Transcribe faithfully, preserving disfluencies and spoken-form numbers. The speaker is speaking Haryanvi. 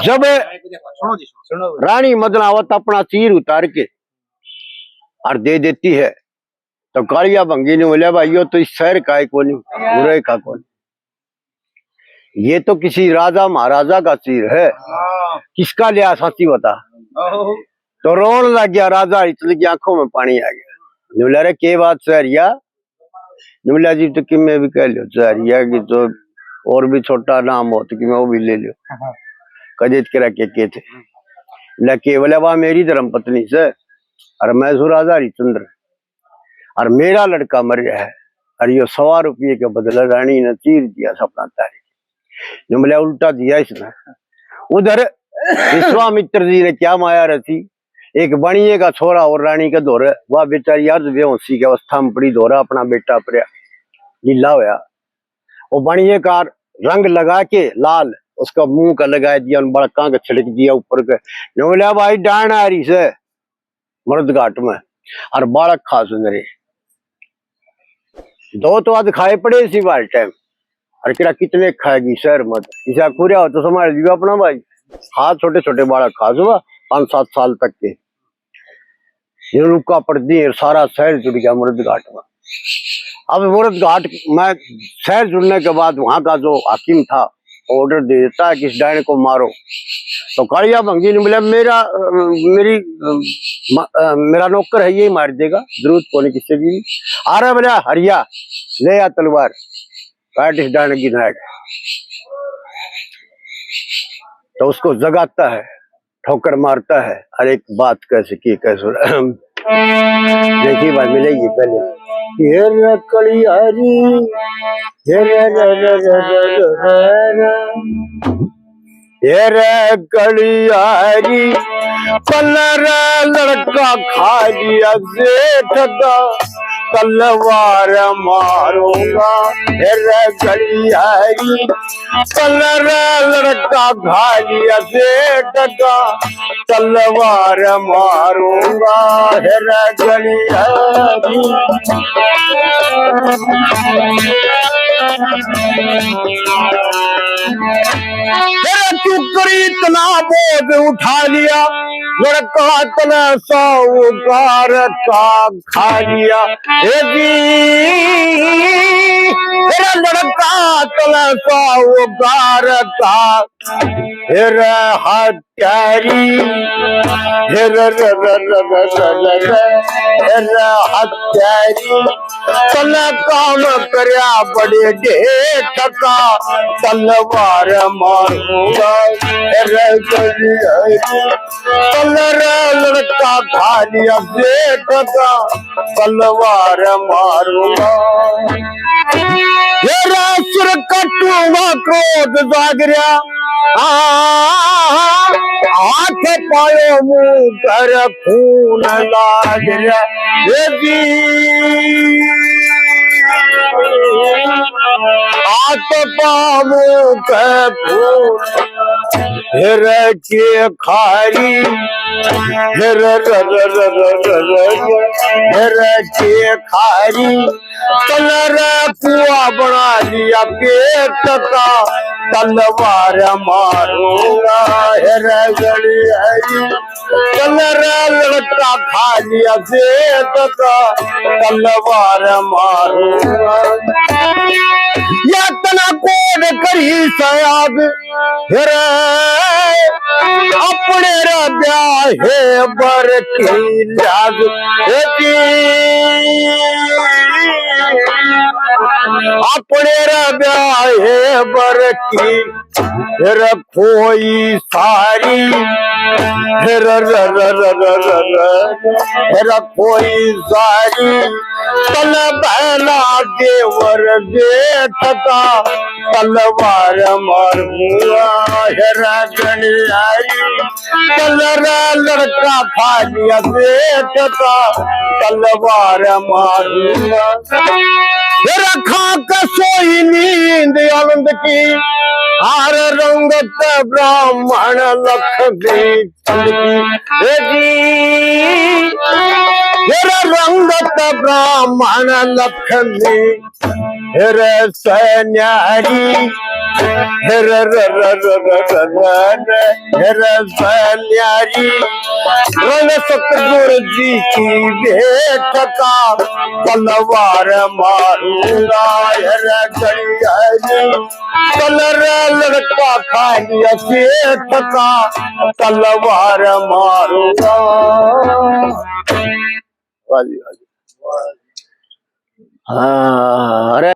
जब रानी मदनावत अपना चीर उतार के और दे देती है, तो कालिया भंगी ने बोला, "भाई, यो तो इस शहर का ही कोनी, उरे का कोनी, ये तो किसी राजा महाराजा का चीर है, किसका लिया, साची बता।" तो रोन लग गया राजा, इतने की आंखों में पानी आ गया। ने बोला, "अरे, के बात शहरिया?" ने बोला, "जी, तो किमे भी कह लो शहरिया की, तो और भी छोटा नाम हो तो किमे वो भी ले लो।" कदे करा के, के थे। बोला, "के?" बोला, "वह मेरी धर्म पत्नी से, और मैं सु राजा हरिश्चंद्र, और मेरा लड़का मर गया है, और यो सवा रुपये के बदले रानी ने चीर दिया सपना तारे।" ने बोला, "उल्टा दिया इसने।" उधर विश्वामित्र जी ने क्या माया रची, एक बनिए का छोरा और रानी के धोरे, वह बेचारी अर्ध बेहोशी की अवस्था में पड़ी, धोरा अपना बेटा पड़ा, लीला होया। वो बनिए का रंग लगा के लाल उसका मुंह का लगा दिया, उन बड़का के छिड़क दिया ऊपर के। ने बोला, "भाई, डायन आ रही से मर्द घाट में, और बालक खा सुन रहे।" दो तो आज खाए पड़े इसी बार टाइम, और किरा कितने खाएगी शहर में, इसे खुरिया हो तो संभाल लियो अपना भाई। हाँ, छोटे छोटे बालक खा सुबह पाँच सात साल तक के, ये रुका पड़ दी, सारा शहर जुड़ गया मर्द घाट में। अब मर्द घाट में शहर जुड़ने के बाद वहां का जो हाकिम था, ऑर्डर दे देता है कि इस डायन को मारो। तो कालिया भंगी ने बोला, "मेरा, अ, मेरी, अ, म-, अ, मेरा नौकर है, यही मार देगा, जरूरत कोनी किसी की।" आ रहा बोला, "हरिया, ले आ तलवार, काट इस डायन की नाक।" तो उसको जगाता है, ठोकर मारता है, हर एक बात कैसे की, कैसे देखी भाई, मिलेगी पहले। "हे रे कलियारी, हे रे रे रे रे रे रे रे, हे रे कलियारी, पन्ना रे लड़का खा लिया जेठ का, तलवार मारूंगा, हे रे कलियारी।" पन्ना रे लड़का खा लिया जेठ का, तलवार मारूंगा, हे रे गलियारी। तेरा टुकड़ी इतना बोझ उठा लिया, लड़का तने साहूकार का खा लिया। हे जी, तेरा लड़का तने साहूकार का, हे रे हत्यारी, हे रे रे रे रे रे रे रे, हे रे हत्यारी, तने काम करया बड़े ढेठ का, तलवार मारूंगा, हे रे गलियारी। तलवार लड़का खा लिया जेठ का, तलवार मारूंगा। हे रे सुर कटूंगा, क्रोध जाग रहा, आ, हाथ पायो मुंह कर खून लाग रहा। हे जी, हाथ पा मुंह कर खून, हे रे के खारी, हे रे रे रे रे रे रे रे, हे रे के खारी, तने रे कुआ बना लिया पेट का, तलवार मारूंगा, हे रे गलियारी, तने रे लड़का खा लिया जेठ का, तलवार मारूंगा। या तना कोड करी सयाग, हे रे, अपने रे ब्याह है बर की लाज, हे जी, अपने रे ब्याह है बर की, हे रे खोई सारी, हे रे रे रे रे रे रे, हे रे खोई सारी, तने बहना देवर जेठ का, तलवार मारूंगा, हे रे गलियारी, तने रे लड़का खा लिया जेठ का, तलवार मारूंगा। हे रे खा के सोई नींद आनंद की, हार रंगत ब्राह्मण लख गई। हे जी, हे रे रंगत ब्राह्मण लखमी, हे रे सन्यारी, हे रे रे रे रे रे रे रे, हे रे सन्यारी। रण सतगुरु जी की भेंट का तलवार मारूंगा, हे रे गणियारी। चल रे लड़का खाली सेठ का तलवार मारूंगा। वाह जी, वाह जी। हाँ, अरे